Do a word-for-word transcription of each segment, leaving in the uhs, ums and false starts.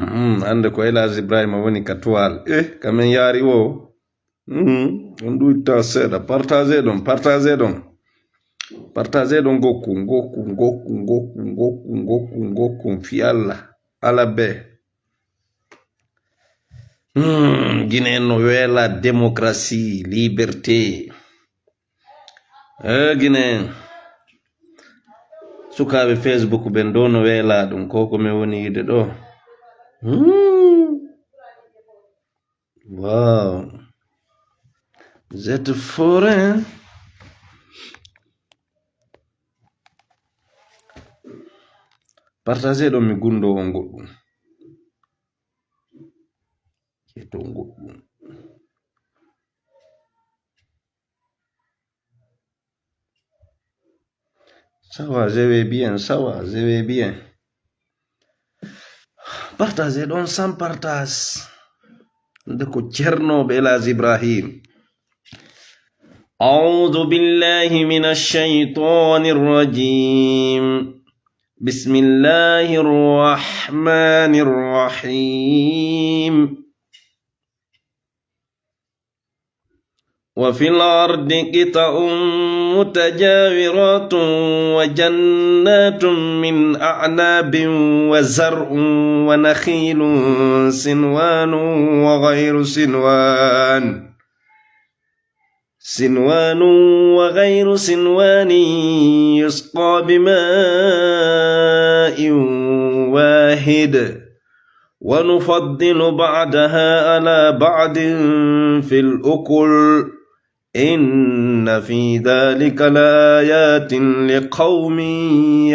Mm, hannde ko Elage Ibrahima woni ka toile. Eh, kamen yaari o. Mm, on ɗuyta seeɗa. Partagez ɗon, partagez ɗon. Partagez ɗon ngokku, ngokku, ngokku, ngokku, ngokku, ngokku, ngokku, fi Allah. Ala be. Hmm, Guinée no weela démocratie, liberté. Eh, Guinée. Sukaaɓe Facebook ɓen ɗo no weela ɗum, ko ko mi woni yiide ɗo. Hmm. Wow. Vous êtes fort, hein? Partagez ɗon mi gunndo on goɗɗum. Ƴeeto goɗɗum. Ça va, je vais bien, ça va, je vais bien. Partagez ɗon sans partage. Nde ko Ceerno Elage Ibrahim. أعوذ بالله من الشيطان الرجيم. بسم الله الرحمن الرحيم. وفي الأرض قطع متجاورات وجنات من أعناب وزرع ونخيل صنوان وغير صنوان، صنوان وغير صنوان يسقى بماء واحد ونفضل بعضها على بعض في الأكل إن في ذلك لآيات لقوم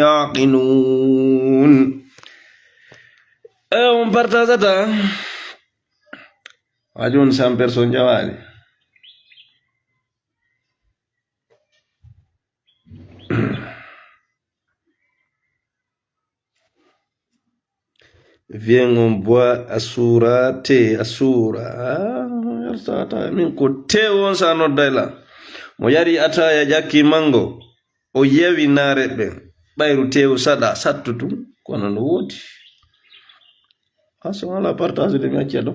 يعقلون. Eh, on partageata. Haa jooni cent personnes ƴawaali. Viens, on boit asura, thé asura. Ah, yartata. Min ko tew on sa nodday la. Mo yari ataya ƴakki mango. O yewi naare ɓe. Ɓayru tew saɗa, sattu tun. Kono no woodi. Ah, so wala partage de mi acca ɗo.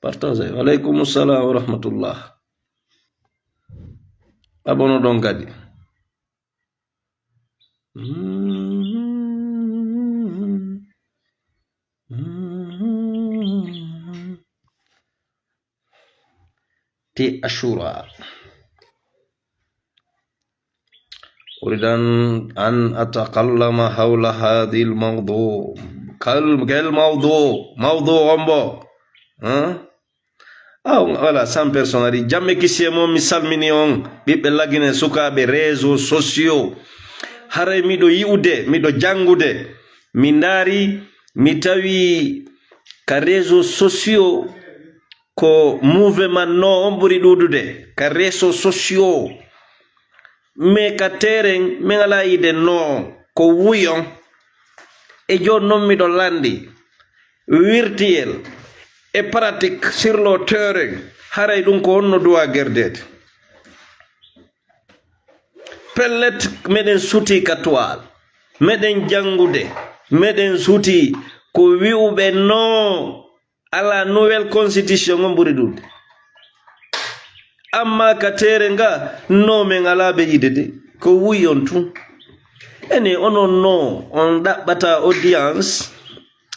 Partage. Wa alaikum salam wa rahmatullah. Abono ɗon kadi. Mm. Mm. Thé asura. أريد أن، أن أتكلم حول هذا الموضوع. Kal-, quel mawdu? Mawdu on bo? Hein? Ah, voilà, cent personnes ari. Jamme kisiye mo, mi salmini on. Ɓiɓɓe Lagine, sukaaɓe réseaux sociaux. Haray miɗo yi'ude, miɗo janngude. Mi ndaari, mi tawi ka réseaux sociaux ko mouvement no on ɓuri ɗuuɗude. Ka réseaux sociaux. Mais ka terrain, min alaa yiide no ko wuy on. E jooni non miɗo lanndi virtuel e pratique sur le terrain. Haray ɗum ko honno duwa gerdeede? Pellet, meɗen suti ka toile. Meɗen janngude. Meɗen suti ko wi'uɓe no. Ala nouvelle constitution on ɓuri ɗuuɗde. Amma ka teere nga, no men alaa ɓe yiide de. Ko wuy on tun. Ene onon no on ɗaɓɓata audience.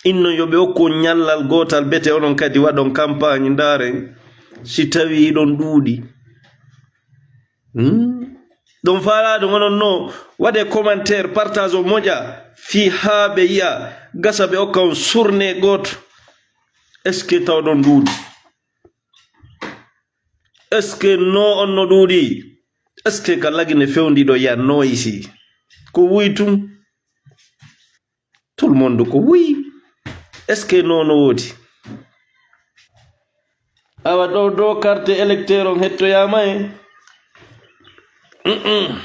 Inno yo ɓe okku on ñallal gootal bete onon kadi waɗon campagne ndaaren si tawi hiɗon ɗuuɗi. Hmm? Ɗon faalaa ɗum onon no waɗe commentaire, partage o moƴa fii haa ɓe yi'a gasa ɓe okka on surne gooto. Est-ce que tawɗon ɗuuɗi? Est-ce que no on no ɗuuɗi? Est-ce que ka Lagine fewndi ɗo ya noysi? Ko wuy tun? Tout le monde ko wuy. Est-ce que no no woodi? Awa ɗo, ɗo carte électeur on hettoyaama e. Mm-mm.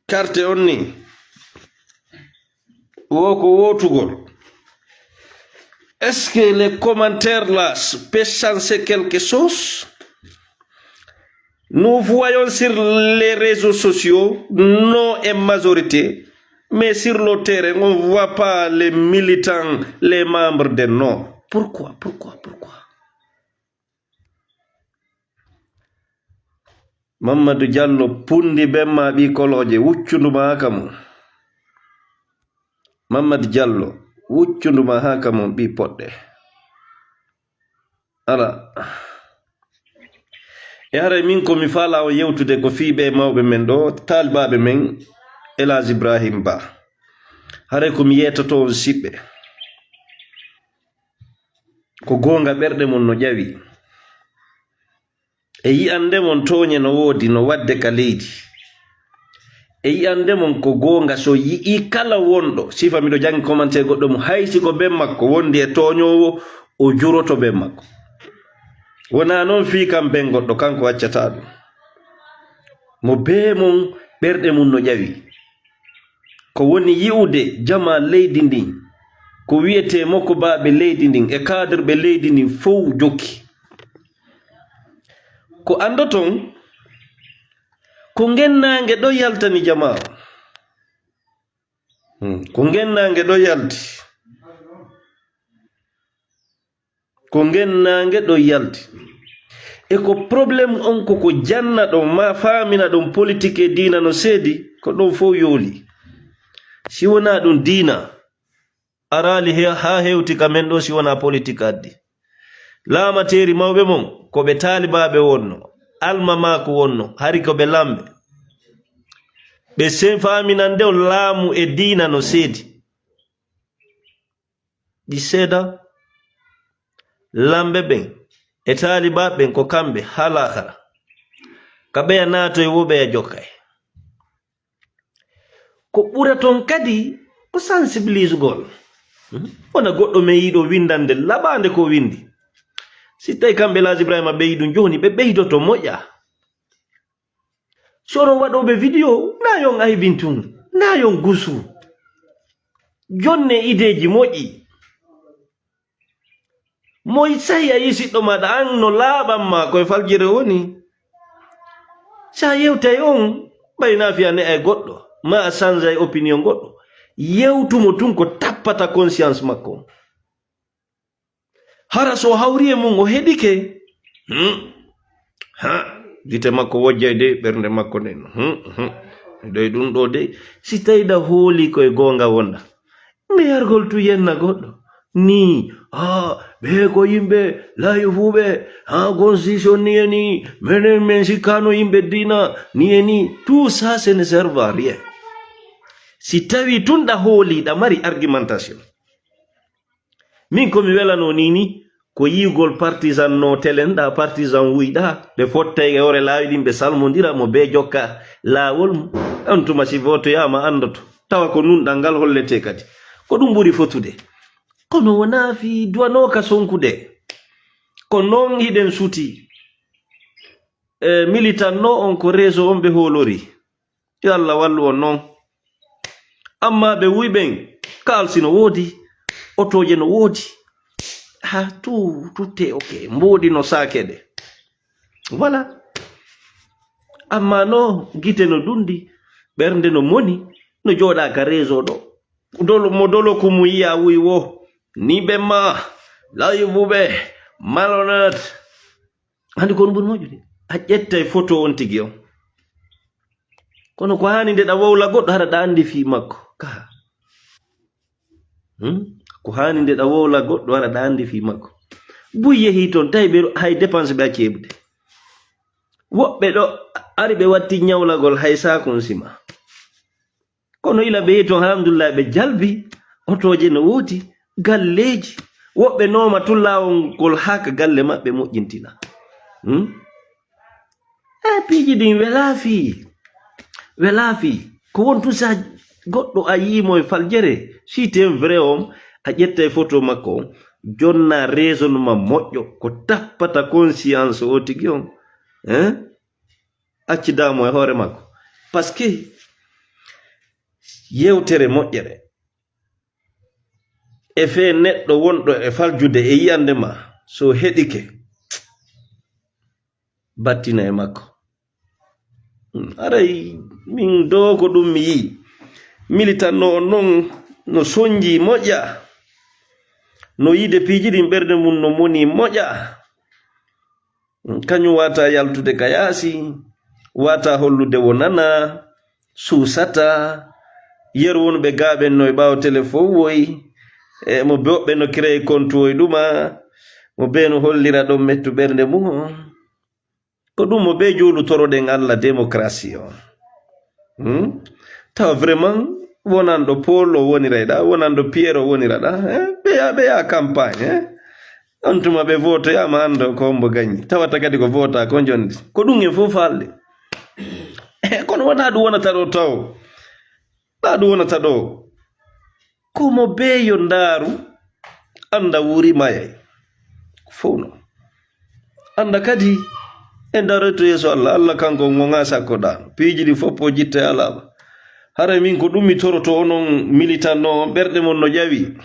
Carte on ni. Wo ko wootugol. Est-ce que les commentaires là peuvent changer quelque chose? Nous voyons sur les réseaux sociaux, non, en majorité, Mais sur le terrain, on ne voit pas les militants, les membres de non. Pourquoi? Pourquoi? Pourquoi? Mamadou Diallo, pundi bemma ɓi koloje, wuccundu ma haka mum. Mamadou Diallo, wuccundu ma haka mum, ɓi poɗɗe. Ala. E haray min ko mi faala on yewtude ko fii ɓe mawɓe men ɗo, taalibaaɓe men, El Hadj Ibrahim Ba. Haray ko mi yeetoto on siɓɓe. Ko goonga ɓerɗe mon no ƴawi. E yi'ande mon tooñe no woodi no waɗde ka leydi. E yi'ande mon ko goonga so yi'ii kala wonɗo, sifa miɗo janngi commentaire goɗɗo mo, hay si ko ben makko wondi e tooñoowo, o juroto ben makko. Wonaa noon fii kam ben goɗɗo, kanko accataa ɗum. Mo bee mon ɓerɗe mum no ƴawi. Ko woni yi'ude jamaa leydi ndin, ko wi'etee mokobaaɓe leydi ndin e kaadirɓe leydi ndin fow jokki. Ko anndoton, ko ngennaange ɗo yaltani jamaa o. Hmm, ko ngennaange ɗo yalti. Ko ngennaange ɗo yalti. E ko problème on ko, ko janna ɗon, ma faamina ɗon politique e diina no seedi, ko ɗon fow yooli. Si wonaa ɗum diina, araali he, haa hewti ka men ɗo si wonaa politik addi. Laamateeri mawɓe mon, ko ɓe taalibaaɓe wonno, almamaaku wonno, hari ko ɓe lamɓe. Ɓe se faaminande on laamu e diina no seedi. Ɗi seeda, lamɓe ɓen e taalibaaɓe ɓen ko kamɓe haa laakara. Ka ɓeya naatoy wo ɓeya jokkay. Ko ɓura ton kadi ko sensibilisugol. Hmm? Wona goɗɗo men yiɗo windande laɓaande ko windi. Si tawi kamɓe Laas Ibrahima ɓeydu jooni, ɓe ɓeydoto moƴƴa. Soro waɗooɓe video, na yon aybin tun, na yon gusu. Jonne ideeji moƴƴi. Moy sahi a yii siɗɗo maaɗa, an no laaɓan ma koye faljere woni. Sa yewtay on, ɓay na fiya ne'ay goɗɗo, ma a sanjay opinion goɗɗo. Yewtumo tun ko tappata conscience makko. Hara so hawri e mum o heɗike. Hmm. Ha, gite makko wojjay de, ɓernde makko nden. Hmm, hmm. Dey ɗum ɗo dey, si tawi da hooli koye goonga wonda. Meyargol tu yenna goɗɗo. Ni, ha, ɓe ko yimɓe layu fuuɓe, ha, constitution ni e ni, menen men sikkano yimɓe diina, ni e ni. Tout ça, ce ne sert à rien. Si tawi tun da hooli, da mari argumentation. Min ko mi welano ni ni, ko yi'ugol partisan no telen ɗa, partisan wuyɗa, ɓe fottay e hoore laawi ɗin, ɓe salmondira mo be jokka laawol mum. On tuma si votoyama anndoto, tawa ko nunɗal ngal hollete kadi. Ko ɗum ɓuri fotude. Kono wonaa fii duwanooka sonkude. Ko non hiɗen suti. E militan no on ko réseau on ɓe hoolori. Yo Allah wallu on non. Amma ɓe wuy ɓen, kaalsi no woodi, otooje no woodi. Ha, tout, tout est ok. Mboɗi no saakede. Voilà. Amma no gite no dundi, ɓernde no moni, no jooɗa ka réseau ɗo. Dolo, mo dolo ko mo yiya wuy wo. Ni ɓe ma, layu buɓe, malhonnête. Andi ko on ɓuri moƴƴude? A ƴettay photo on tigi on. Kono ko haani nde ɗa wowla goɗɗo, hara ɗa andi fii makko. Kaha. Hmm? Ko haani nde ɗa wowla goɗɗo, hara ɗa andi fii makko. Buy yehi toon, tawi ɓe hay dépense ɓe acci heɓude. Woɓɓe ɗo ari ɓe watti ñawlagol hay saakun sima. Kono ila ɓe yehi toon, alhamdulillah, ɓe jalbi, otooje no woodi, galleeji. Woɓɓe nooma tun laawol ngol haa ka galle maɓɓe moƴƴintina. Hmm? E piiji ɗin welaa fii. Welaa fii. Ko won tun sa goɗɗo a yii mo e faljere, si t'es un vrai homme, a ƴettay photo makko on, jonna raisonnement moƴƴo, ko tappata conscience o tigi on. Hein? Accidaa mo e hoore makko. Parce que yewtere moƴƴere e fee neɗɗo wonɗo e faljude e yiyande ma, so heɗike, battina e makko. Hmm, aray, min doo ko ɗum mi yii. militannoo on non no sonjii moƴƴa, no yiide piiji ɗin ɓernde mum no moni moƴƴa. Kañum wata yaltude ka yaasi, wata hollude wo nana, suusata. Yeru wonɓe gaaɓen no e ɓaawo tele fof woy, e mo woɓɓe no créé compte woy ɗuma, mo bee no hollira ɗon mettu ɓernde mum on. Ko ɗum mo ɓe juulu toroɗen Allah démocratie o. Hmm? Tawa vraiment wonanɗo Paul o wonirayɗa, wonanɗo Pierre o woniraɗa, eh? Ɓe ya, ɓe ya campagne, eh? On tuma ɓe votoyama ando ko hombo gañi. Tawata kadi ko vota ko jondi. Ko ɗum en fof falde. Eh, kono wona ɗum wonata ɗo taw. Ɗa ɗum wonata ɗo. Ko mo bee yo ndaaru, annda wuuri mayay. Fof no. Annda kadi, e ndaroyto yeeso Allah. Allah kanko ngonga sakko ɗa. Piiji ɗi fof o jitte alaaba. Haray min ko ɗum mi toroto onon militanno on ɓerɗe mon no ƴawi.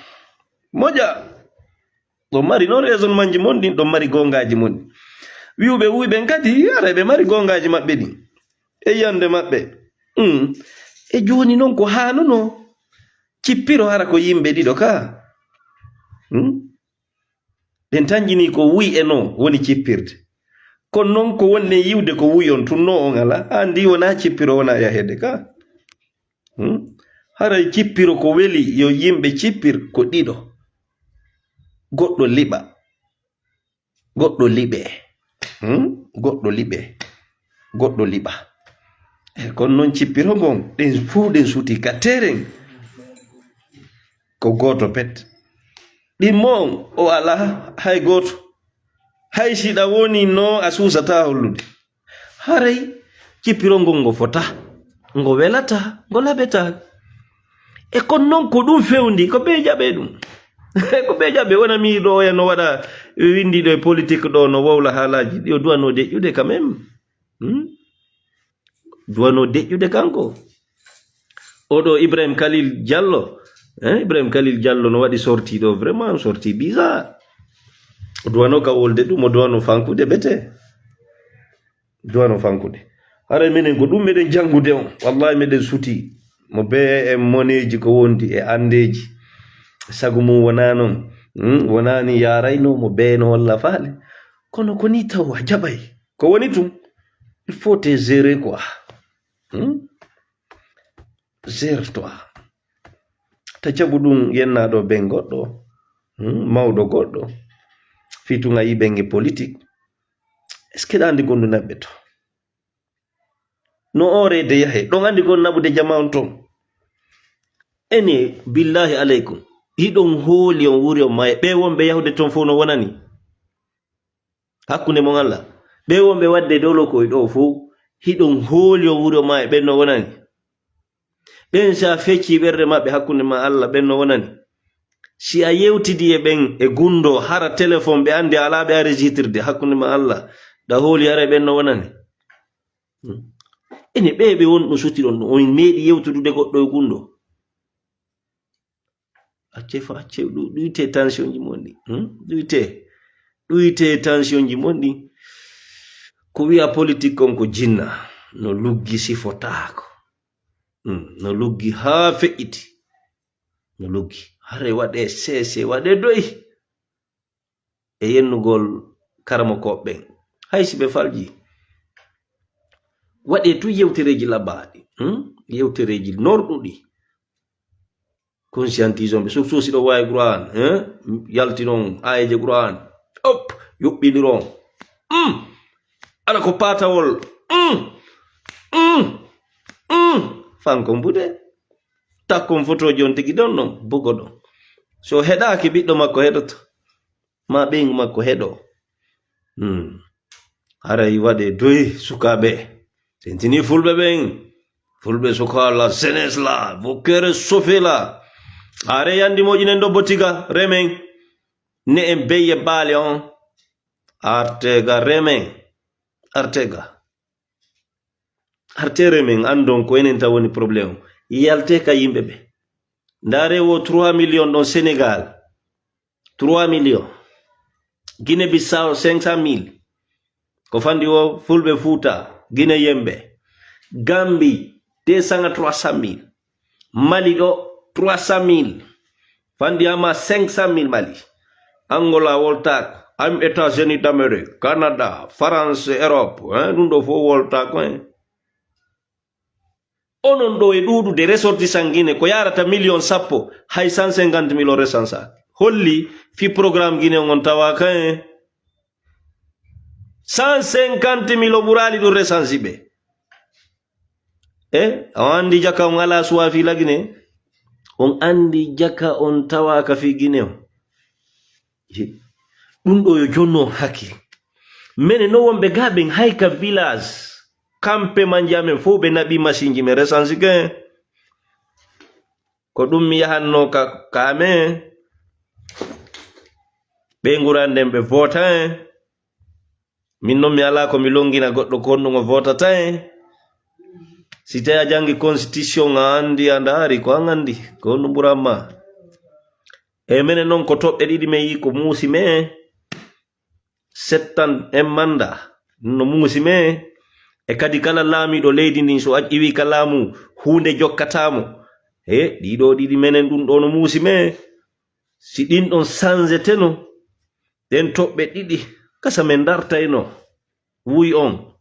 Moƴa. Ɗon mari noon raisonnement ji mon ɗin, ɗon mari goongaaji mon ɗin. Wi'uɓe wuy ɓen kadi, haray ɓe mari goongaaji maɓɓe ɗin. E yiyannde maɓɓe. Hmm. E jooni noon ko haanuno cippiro hara ko yimɓe ɗiɗo ka. Hmm? Ɗen tanjini ko wuy e no woni cippirde. Kono noon ko wonɗen yiwde ko wuy on tunno on ala. Anndi wona cippiro wona yaheede ka. Hmm? Haray cippiro ko weli yo yimɓe cippir ko ɗiɗo. Goɗɗo liɓa. Goɗɗo liɓe. Hmm? Goɗɗo liɓe. Goɗɗo liɓa. E kono noon cippiro ngon, ɗen fof ɗen suti ka teren. Ko gooto pet. Ɗimmo on, o alaa hay gooto. Hay si ɗa woni no a suusata hollude. Haray cippiro ngon ngo fota, ngo welata, ngo laɓeta. E kono noon ko ɗum fewndi, ko ɓe jaɓe ɗum. Ko ɓe jaɓe, wona mi ɗo oya no waɗa, winndi ɗo e politique ɗo, no wowla haalaaji, ɗi o duwano deƴƴude quand même. Hmm? Duwano deƴƴude kanko. Oɗo Ibrahim Khalil Diallo, eh, Ibrahim Khalil Diallo no waɗi sortie ɗo, vraiment sortie bizarre. O duwano ka wolde ɗum, o duwano fankude ɓete. Duwano fankude. Haray minen ko ɗum meɗen janngude on. Wallahi meɗen suti. Mo bee e moneeji ko wondi e anndeeji. Sagu mum wonaa noon. Hmm, wonaa ni yaarayno mo bee no walla faale. Kono ko ni taw a jaɓay. Ko woni tun? Il faut te gérer quoi. Hmm? Gère-toi. Ta jaɓu ɗum yennaaɗo ben goɗɗo, hmm, mawɗo goɗɗo. Fii tun a yiɓen e politique. Est-ce que ɗa anndi gondu naɓɓe to? No ooreede yahe. Ɗon anndi gon naɓude jama on ton. Ene, billahi aleykum. Hiɗon hooli on wuri on maye. Ɓe wonɓe yahude ton fof no wonani. Hakkunde mon Allah. Ɓe wonɓe waɗde dolo koy ɗo fof. Hiɗon hooli on wuri on maye. Ɓen no wonani. Ɓen si a feccii ɓerɗe maɓɓe hakkunde ma Allah, ɓen no wonani. Si a yewtidi e ɓen e gundo, hara téléphone ɓe anndi alaa ɓe enregistrde hakkunde ma Allah, ɗa hooli haray ɓen no wonani. Hmm. Ene ɓe ɓe won ɗum sutiron ɗum, on meeɗi yewtudude goɗɗo e gundo. Acce fa, acce ɗu-, ɗuyte tension ji mon ɗi. Hmm? Ɗuyte. Ɗuyte tension ji mon ɗi. Ko wiya politique kon ko jinna. No luggi sifotaako. Hmm. No luggi haa feƴƴiti. No luggi. Hare waɗe seese, waɗe doy. E yennugol karamokooɓe ɓen. Hay si ɓe falji. Waɗe tu yewtereeji labaaɗi. Hmm? Yewtereeji norɗuɗi. Conscientisons ɓe. Surtout si ɗo waawi Qur'an, hein? Yaltinon aayeeje Qur'an. Hop, yuɓɓiniron. Hmm. Ala ko paatawol. Hmm. Hmm. Hmm. Fankon buɗe. Takkon fotooji on tigi ɗon ɗon, bugo ɗon. So heɗaaki, ɓiɗɗo makko heɗoto. Ma ɓeyngu makko heɗo. Hmm. Haray waɗe doy sukaaɓe. Tentini fulɓe ɓen. Fulɓe suka la jeunesse la, vos cœurs chauffés la. Are yandi moƴinen ɗo botiga, remen. Ne en beye baale on. Artega remen. Artega. Artere men anndon ko enen tan woni problème. Yalte ka yimɓe ɓe. Ndaare wo trois millions ɗon Sénégal. Trois millions. Guinée Bissau cinq cent mille. Ko fandi wo fulɓe Fuuta, Guinée yemɓe. Gambie deux cents à trois cent mille. Mali ɗo trois cent mille. Fanndi ama cinq cent mille Mali. Angola woltaako. Am États-Unis d'Amérique, Canada, France, Europe, hein, ɗum ɗo fof woltaako, hein. Onon ɗo e ɗuuɗude ressortissant Guinée ko yarata million sappo, hay cent cinquante mille o recensaaki. Holli fi programme Guinée on tawaaka, hein. Cent cinquante mille o ɓuraali ɗum recensi ɓe. E, on anndi jaka on alaa suwa fii la Guinée? On anndi jaka on tawaaka fii Guinée on? Yi, ɗum ɗo yo jonno hakkil. Mene no wonɓe gaa ɓen hay ka village, kampe manje amen fof ɓe naɓi masinji men recensi ke. Ko ɗum mi yahanno ka, ka amen. Ɓe nguranden ɓe voota en. Min noon mi alaa ko mi longina goɗɗo ko honɗum o vootata en. Si tawi a janngi constitution a anndi a ndaari ko an anndi ko honɗum ɓuran ma. E menen noon ko toɓɓe ɗiɗi men yi ko muusi men. Sept ans en manda no muusi men. E kadi kala laamiiɗo leydi ndin so a iwi ka laamu huunde jokkataamo. E ɗiɗo ɗiɗi menen ɗum ɗo no muusi men. Si ɗin ɗon sanzeteno, ɗen toɓɓe ɗiɗi, kasa men dartayno, wuy on.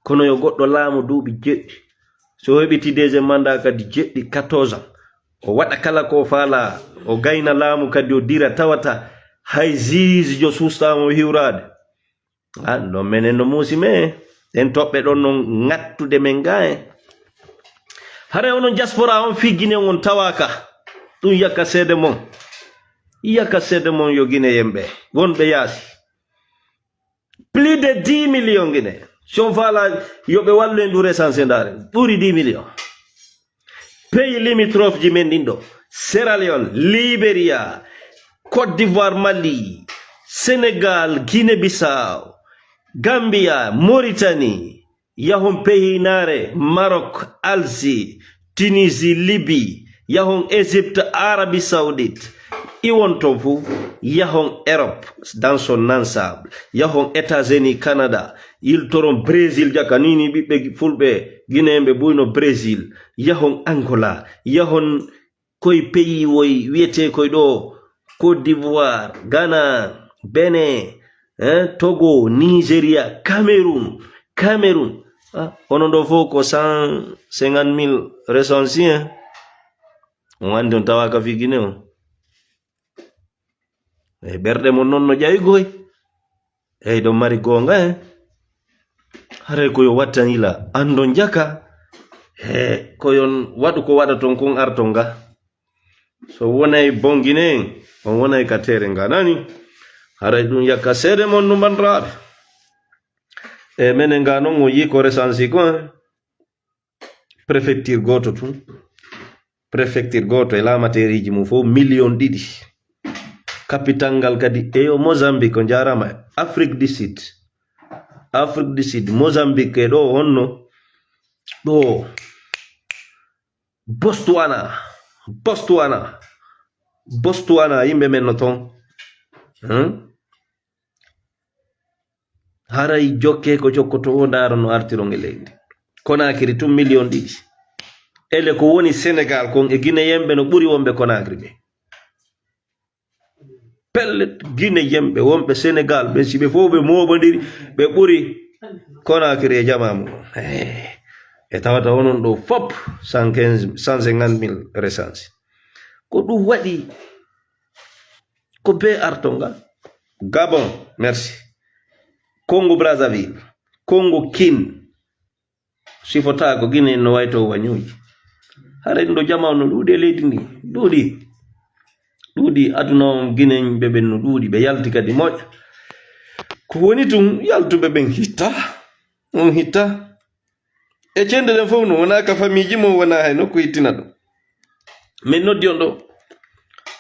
Kono yo goɗɗo laamu duuɓi jeɗɗi. So o heɓiti deuxième mandat kadi jeɗɗi, quatorze ans. O waɗa kala ko faala, o gayna laamu kadi o dira tawata hay juge jo sustaama o hiwraade. Ah, ɗon menen no muusi men. Ɗen toɓɓe ɗon non ŋattude men gaa en. Haray onon diaspora on fii Guinée on tawaaka. Ɗum yakka seede mon. Yakka seede mon yo Guinéen ɓe. Wonɓe yaasi. Plus de dix millions Guinée. Si on faala yo ɓe wallu en ɗum recensé ndaare. Ɓuri dix millions. Pays limitrophe ji men ɗin ɗo, Sierra Leone, Liberia, Côte d'Ivoire, Mali, Sénégal, Guinée-Bissau, Gambia, Mauritanie, yahon pays naare, Maroc, Alger, Tunisie, Libye, yahon Égypte, Arabie Saoudite, iwon ton fuu, yahon Europe dans son ensemble, yahon États-Unis, Canada, yiltoron Brésil, jaka nii nii ɓiɓɓe fulɓe Guinéen ɓe ɓuyno Brésil, yahon Angola, yahon koye pays woy wiyetee koye ɗo Côte d'Ivoire, Ghana, Benin, hein, Togo, Nigeria, Cameroun, Cameroun. Ah, onon ɗo fof ko cent cinquante mille recensés, hein. On anndi on tawaaka fii Guinée on. E ɓerɗe mon non no ƴawi goy. Eyi, ɗon mari goonga, eh? Haray ko yo wattan yila, anndon jaka. E ko yon waɗu ko waɗaton kon arton ga. So wonay bongine, on wonay ka teere nga nani. Haray ɗum yakka seede mon no mbandiraaɓe. E menen nga non o yi ko resansi ko, eh? Préfecture gooto tun. Préfecture gooto e laamateeriiji mum fof million ɗiɗi. Capital ngal kadi eyo Mozambique, o njaaraama. Afrique du Sud. Afrique du Sud, Mozambique e ɗo honno? Ɗo. Botswana. Botswana. Botswana, yimɓe men no ton. Hmm? Haray jokke ko jokkotoo o ndaara no artiron e leydi. Conakry tun million ɗiɗi. Ele ko woni Sénégal kon e Guinéen ɓe no ɓuri wonɓe Conakry ɓe. Pellet, Guinéen ɓe wonɓe Sénégal ɓe, si ɓe fof ɓe mooɓondiri, ɓe ɓuri Conakry e jamaa mum. Eh, e tawata onon ɗo fop cent quinze, cent cinquante mille recensés. Ko ɗum waɗi ko bee artongal. Gabon, merci. Congo Brazzaville, Congo Kin, sifotaako Guinée no wayto wañuuji. Haray ɗo jamaa no ɗuuɗi e leydi ndi, ɗuuɗi. Ɗuuɗi aduna on Guinée ɓe ɓen no ɗuuɗi, ɓe yalti kadi moƴƴa. Ko woni tun yaltuɓe ɓen hitta, on hitta. E cende ɗen fof no wona ka famiiji mo wona hay nokku hittina ɗum. Min noddi on ɗo.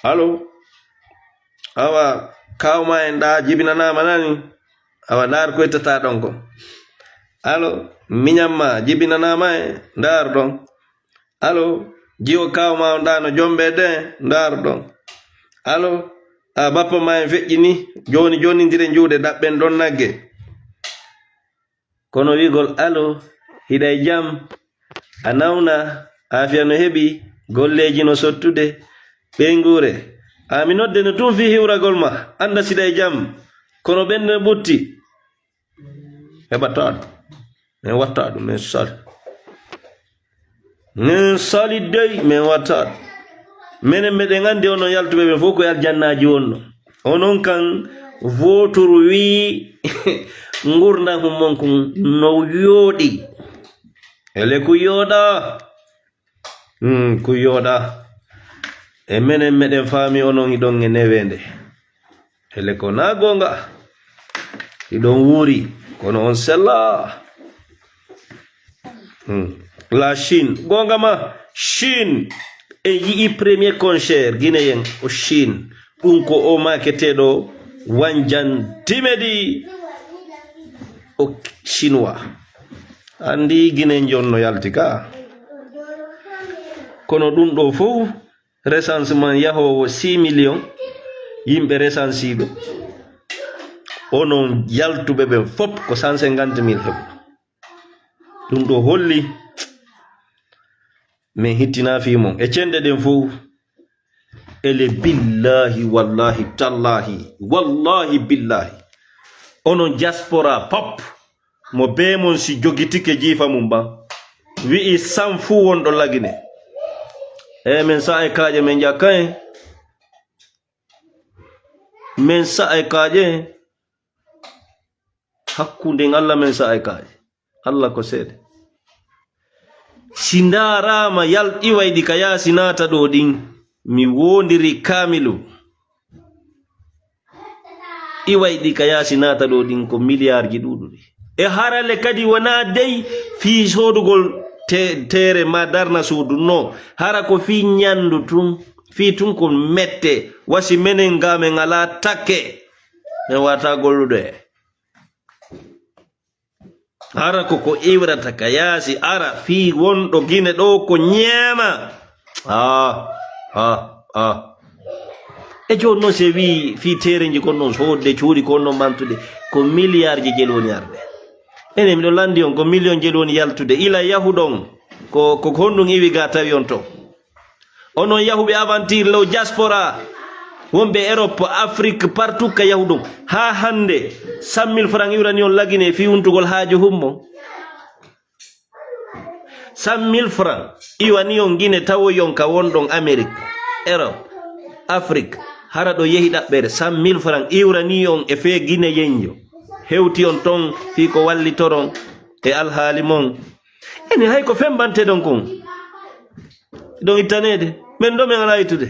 Allo. Awa, kawma en ɗa jibinanama nani. Awa, ndaar ko ittata ɗon ko. Allo, miñam ma jibinanama e ndaar ɗon. Allo, jiwo kawma on ɗa no jombe de ndaar ɗon. Allo, a bappa ma en feƴƴini, joni joni ndire juuɗe ɗaɓɓen ɗon nagge. Kono wi'gol allo, hiɗa e jam? A nawna? Aafiya no heɓi? Golleeji no sottude. Ɓeynguure. A mi nodde no tun fii hiwragol ma. Annda siɗa e jam. Kono ɓen no ɓutti. Heɓataa ɗum. Men wattaa ɗum. Men sali. Men sali dey. Men wattaa ɗum. Menen meɗen anndi onon yaltuɓe ɓen fof ko e aljannaaji wonno. Onon kan, Vootur wii ngurndan hum mon kun no yooɗi. Ele ku yooɗa. Hmm, ku yooɗa. E menen meɗen faami onon hiɗon e neweende. Ele ko naa goonga. Hiɗon wuuri, kono on sella. Hmm. La Chine. Goonga ma, Chine. En yi'i premier concert Guinéen o Chine. Ɗum ko o maketeeɗo Wanjan Dimedi. O Chinois. Anndi Guinéen jon no yalti ka. Kono ɗum ɗo fof, recensement yahoowo six millions, yimɓe recensiiɓe. Onon yaltuɓe ɓen fof ko cent cinquante mille heɓuɗo. Ɗum ɗo holli min hittinaa fii mon. E cenɗe ɗen fof, ele billahi, wallahi, tallahi, wallahi, billahi. Onon diaspora fof, mo bee mon si jogitike jiifa mum ba, wi'i san fuu wonɗo Lagine. E men sa'a e kaaƴe men ƴakka en. Men sa'a e kaaƴe. Hakkunden Allah men sa'a e kaaƴe. Allah ko seede. Si ndaaraama yal iwayɗi ka yaasi naata ɗo ɗin, mi woondiri kaamilu. Iwayɗi ka yaasi naata ɗo ɗin ko miliyaarji ɗuuɗuɗi. E harale kadi wonaa dey fii soodugol te-, teere ma darna suudu, no. Hara ko fii ñanndu tun, fii tun ko mette, wasi menen ga men alaa takke. Men wata gollude. Hara ko ko iwrata ka yaasi, ara fii wonɗo Gine ɗo ko ñaama. Ah, ah, ah. E jooni noon, si wii fii teereeji kon noon, soodde cuuɗi kon noon, mantude, ko miliyaarji jelu woni arde. Enen, miɗo lanndi on, ko miliyon jelu woni yaltude. Ila yahuɗon, ko, ko honɗum iwi ga tawi on to? Onon yahuɓe aventure law diaspora, wonɓe Europe, Afrique, partout ka yahuɗon. Haa hannde, cent mille francs iwrani on Lagine fii huntugol haaju hummo. Cent mille francs iwani on Gine tawoy on ka wonɗon Amérique, Europe, Afrique. Hara ɗo yehi ɗaɓɓere, cent mille francs iwrani on e fee Gine yenjo. Hewti on ton fii ko wallitoron e alhaali mon. Ene hay ko fembanteɗon kon. Ɗon ittaneede. Men ɗo men alaa ittude.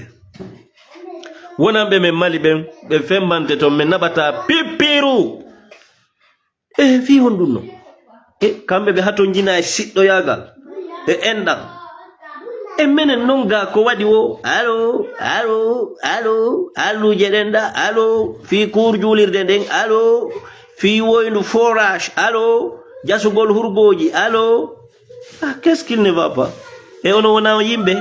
Wonanɓe men Mali ɓen, ɓe fembante ton, men naɓata pippiru. E fii honɗum non? E kamɓe ɓe hatonjina e siɗɗoyaagal, e enɗan. E menen non ga ko waɗi wo, alo, alo, alo, alluuje ɗen ɗa, alo, fii kuur juulirde nden, alo, fii woyndu forage, alo, jasugol hurgooji, alo. Ah, qu'est-ce qu'il ne va pas? E ono wona on yimɓe?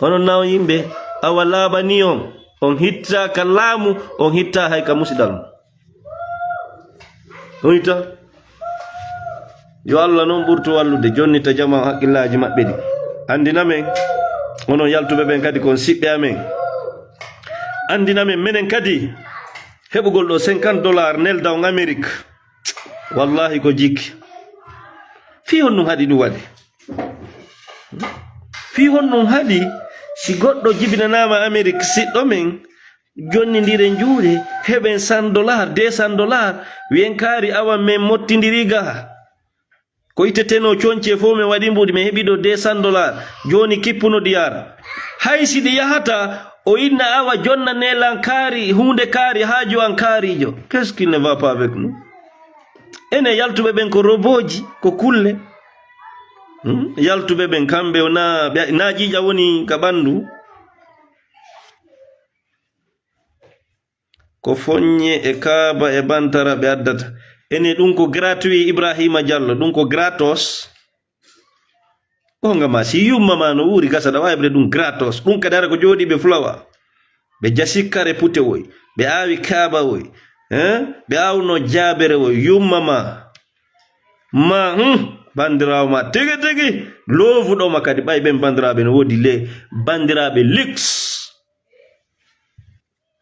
Onon na on yimɓe? Awa laaɓani on, on hittaa ka laamu, on hittaa hay ka musidal mo. On hittaa? Yo Allah non ɓurtu wallude, jonnita jama haqqillaaji maɓɓe ɗi. Anndina men, onon yaltuɓe ɓen kadi kon siɓɓe amen. Anndina men, menen kadi, heɓugol ɗo cinquante dollars nelda on Amérique. Wallahi ko jikki. Fii honɗum haɗi ɗum waɗe? Fii honɗum haɗi si goɗɗo jibinanaama Amérique siɗɗo men, jonnindire juuɗe, heɓen cent dollars, deux cents dollars, wi'en kaari awa men mottindiri ga. Ko itteteno conci e fof men waɗi mbuɗi, men heɓi ɗo deux cents dollars. Jooni kippuno ɗi yaara. Hay si ɗi yahata, o inna awa jonna nelan kaari, huunde kaari, haaju an kaarijo. Qu'est-ce qui ne va pas avec nous? Enen yaltuɓe ɓen ko robooji, ko kulle. Hmm? Yaltuɓe ɓen kamɓe o na, ɓe, na ƴiiƴa woni ka ɓandu. Ko foññe e kaaba e bantara ɓe addata. Ene ɗum ko gratuit, Ibrahima Diallo, ɗum ko gratos. Gonga ma, si yumma ma no wuuri gasa, ɗa waawi ɓe ɗum gratos. Ɗum kadi hara ko jooɗiiɓe fulawa. Ɓe jasi kare pute woy. Ɓe aawi kaaba woy. Hein? Ɓe aawno jaabere woy. Yumma ma. Ma, hmm? Bandiraawo ma tigi tigi, loovuɗo ma kadi, ɓay ɓen bandiraaɓe no woodi le, bandiraaɓe luxe.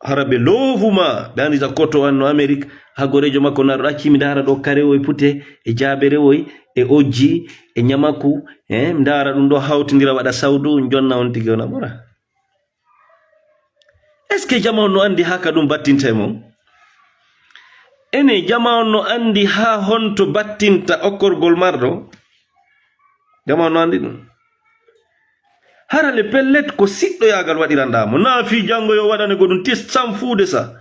Hara ɓe loovu ma, ɓe anndi sa koto an no Amerik, ha goreejo makko naruɗo acci mi ndaara ɗo karewoy pute, e jaaberewoy, e ojji, e ñamaku, eh, mi ndaara ɗum ɗo hawtindira waɗa sawdu, jonna on tigi on a ɓura. Est-ce que jama on no anndi haa ka ɗum battinta e mon? Ene jama on no anndi haa honto battinta okkorgol marɗo? Jama on no anndi ɗum. Hara le pellet ko siɗɗoyaagal waɗiranɗaa mo. Naa fii janngo yo waɗane ko ɗum tis sam fuude sa.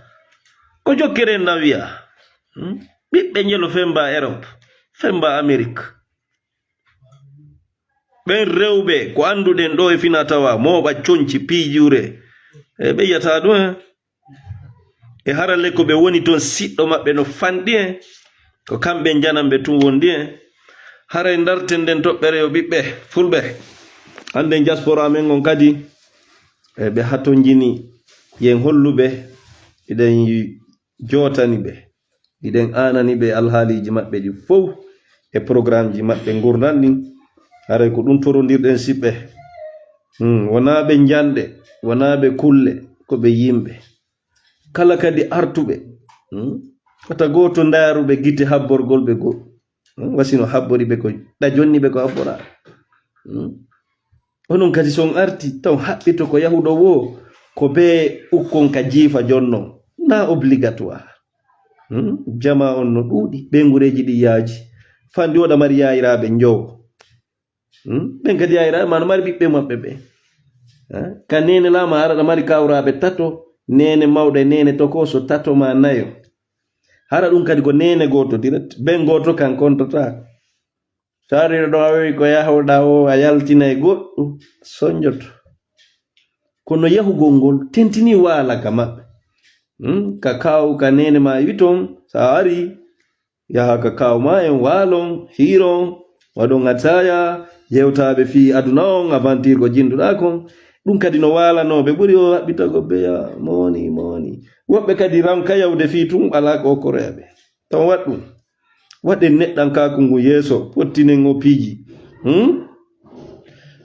Ko jokkere en na wiya. Hmm? Ɓiɓɓe njelo femba Erop, femba Amerik. Ɓen rewɓe ko annduɗen ɗo e fina tawa, mooɓa conci, piijuure. E ɓe yiyata ɗum, eh. E hara le ko ɓe woni ton siɗɗo maɓɓe no fanɗi en. Ko kamɓe njananɓe tun wondi en. Haray ndarten nden toɓɓere yo ɓiɓɓe fulɓe. Annden diaspora men on kadi, e ɓe hatonjini yen holluɓe, iɗen jootani ɓe. Hiɗen aanani ɓe alhaaliiji maɓɓe ɗi fow e programmeji maɓɓe ngurndan ɗin. Haray ko ɗum torondirɗen siɓɓe. Hmm, wonaa ɓe njanɗe, wonaa ɓe kulle, ko ɓe yimɓe. Kala kadi artuɓe, hmm, wata gooto ndaaruɓe gite habborgol ɓe go-, hmm, wasino habbori ɓe ko ɗa jonni ɓe ko habbora. Hmm. Onon kadi, so on arti, taw haɓɓito ko yahuɗo woo, ko bee ukkon ka jiifa jonno, na obligatoire. Hmm? Jama on no ɗuuɗi, ɓeyngureeji ɗi yaaji. Fanɗi oɗa mari yaayiraaɓe njowo. Hmm? Ɓen kadi yaayiraaɓe ma no mari ɓiɓɓe maɓɓe ɓe. Eh? Ka neene laa ma hara ɗa mari kawraaɓe tato, neene mawɗo e neene tokooso tato ma nayo. Hara ɗum kadi ko neene gooto direct. Ɓen gooto kan kontotaako. So ari ɗo a wi'i ko yahoɗaa o, a yaltinay goɗɗo, sonjoto. Kono yahugol ngol tentinii waala ka maɓɓe. Hmm? Ka kaaw, ka neene ma witon, so a ari, yaha ka kaaw ma en, waalon, hiiron, waɗon ataaya, yewtaaɓe fii aduna on, aventure ko jinduɗaa kon. Ɗum kadi no waalanoo ɓe, ɓuri o haɓɓitago beya, moni, moni. Woɓɓe kadi ran ka yawde fii tun, alaa ko okkoroya ɓe. Taw waɗ ɗum. Waɗen neɗɗankaaku ngu yeeso, pottinen o piiji. Hmm?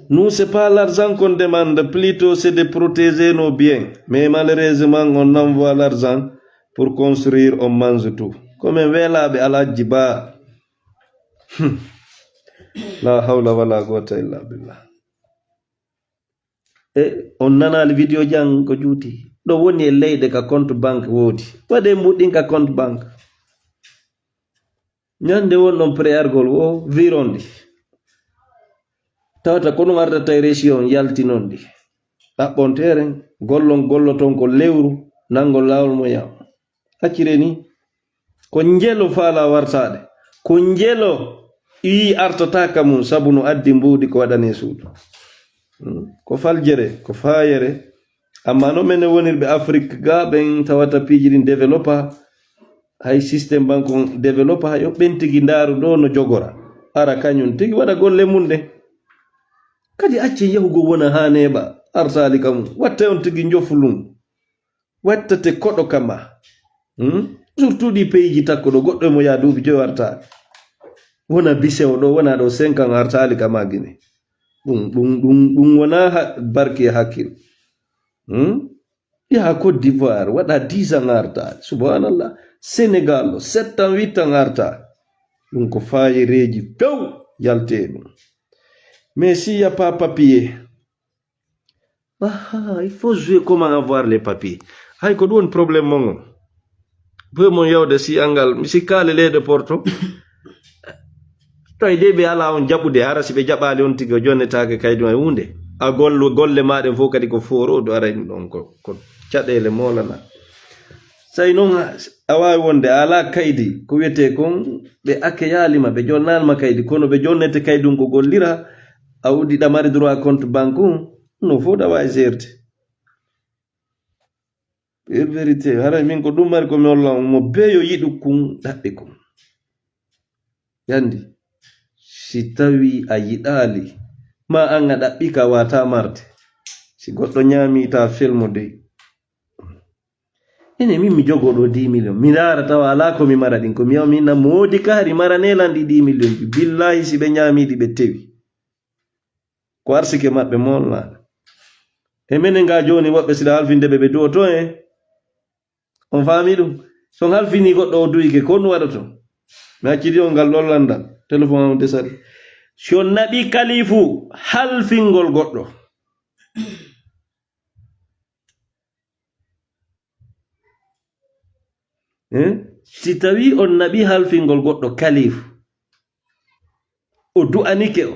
Nous, c'est pas l'argent qu'on demande, plutôt c'est de protéger nos biens. Mais malheureusement, on envoie l'argent pour construire, on mange tout. Ko men weelaaɓe Alhaji Ba. Hmm. La hawla wala quwwata illa billah. E on nanaali video jan ko juuti. Ɗo woni e leyɗe ka compte banque woodi. Waɗee mbuɗɗin ka compte banque. Ñande won ɗon prêt argol wo virondi. Tawata ko ɗum ardata e région yaltinonde. Ɗaɓɓon terrain, gollon, golloton ko lewru, nangol laawol mo yaw. Acciree ni, ko njelo faala wartaade. Ko njelo ɓii artata ka mum sabu no addi mbuuɗi ko waɗane suudu. Hmm. Ko faljere, ko faayere. Amma no menen wonirɓe Afrik ga ɓen tawata piiji ɗin développé, hay système banque on développé, hay o ɓen tigi ndaaru ɗo no jogora. Ara kañum tigi waɗa golle mum ɗen. Kadi accee yahugol wona haa neeɓa artaali ka mum. Wattee on tigi njofulun. Wattate koɗo ka ma. Hmm? Surtout ɗi peyiiji takko ɗo, goɗɗo e mo yaa duuɓi joy wartaali. Wona bisewo ɗo, wona ɗo cinq ans artaali ka ma Gine. Ɗum, ɗum, ɗum, ɗum wona ha-, barki e hakkil. Hmm? Yaha Côte d'Ivoire, waɗa dix ans artaali. Subhanallah. Sénégal ɗo, sept ans, huit ans artaali. Ɗum ko faayereeji few yaltee ɗum. Mais s'il y a pas papier, ah, il faut jouer comment avoir les papiers. Hay ko ɗum woni problème mon on. Boy mon yawde si angal, mi sikkaali leyɗe Porto. Tawi de ɓe alaa on jaɓude, hara si ɓe jaɓaali on tigi o jonnetaake kaydi ma e huunde. A gollo, golle ma ɗen fof kadi ko fooroodu ara ɗum ɗon ko, ko caɗeele moolana. Tawi noon a, a waawi wonde a alaa kaydi, ko wiyetee kon ɓe accueilli ma, ɓe jonnaali ma kaydi, kono ɓe jonnete kaydi ɗum ko gollira, a uddi ɗa mari droit compte banque on, no fof ɗa waawi seerde. Ɓe vérité, haray min ko ɗum mari ko mi holla on, mo beyo yiɗu kun, ɗaɓɓi kun. Yandi, si tawi a yiɗaali, ma an a ɗaɓɓi ka wata marde. Si goɗɗo ñaami ta felmo dey. Ene min mi jogoo ɗo dix millions. Mi ndaara tawa alaa ko mi mara ɗin. Ko mi yaw min na moodi ka hari mara ne lanɗi dix millions ji. Billahi si ɓe ñaamiiɗi ɓe tewi. Ko arsike maɓɓe molnaaɗo. E menen nga jooni woɓɓe siɗa halfinde ɓe ɓe du'oto en. On faami ɗum? So on halfinii goɗɗo o du'ike, ko on waɗoto? Mi accidi on ngal ɗon lanndal. Telefon am desat. Si on naɓi kalifu halfingol goɗɗo. Eh? Si tawii on naɓi halfingol goɗɗo kalifu, o du'anike o,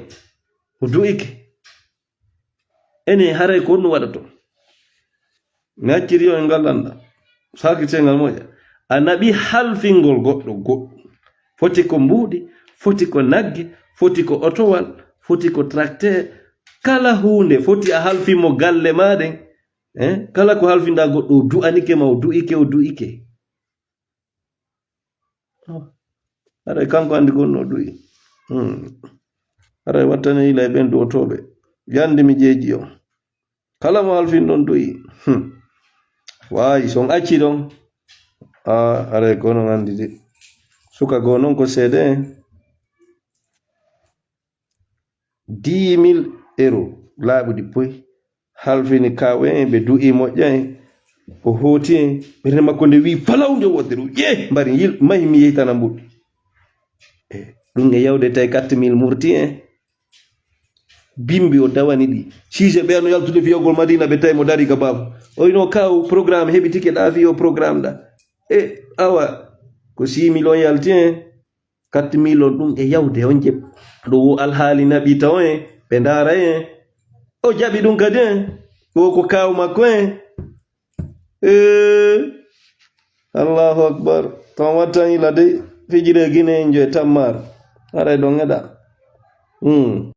o du'ike. Ene haray ko honɗum waɗato? Mi acciri on e ngal lanndal. Saakitee ngal moƴƴa. A naɓi halfingol goɗɗo goɗɗum. Foti ko mbuuɗi, foti ko nagge, foti ko otowal, foti ko tracteur. Kala huunde foti a halfin mo galle maa ɗen. Eh? Kala ko halfinɗaa goɗɗo, o du'anike ma, o du'ike, o du'ike. Oh. Haray kanko anndi ko honno o du'i. Hmm. Haray wattane yila e ɓen du'otooɓe. Yande mi jeeji on. Kala mo halfin ɗon du'i. Hmm. Waayi, so on acci ɗon. Ah, haray ko non anndi de. Suka goo non ko seede en. Dix mille euros laaɓuɗi poy. Halfini kaaw en, ɓe du'i moƴƴa en. O hooti en. Ɓernde makko nde wi'i falaw nde wotere. Ye, mbari yil, mahi mi yeytana mbuɗi. E, ɗum e yawde tawi quatre mille murti en. Bimbi o dawani ɗi. Siise ɓe no yaltude fiyogol Madina ɓe tawi mo dari ka baabu. O ino kaaw programme heɓi tike ɗa fiyo programme ɗa. E, awa, ko six mille on yalti en. Quatre mille on ɗum e yawde on jeb. Ɗo wo alhaali naɓi taw en, ɓe ndaara en. O jaɓi ɗum kadi en. Wo ko kaaw makko en. Ee, Allahu Akbar. Ton wattan ila dey fijire Gine en jo e tammaar. Haray ɗon eɗa. Hmm.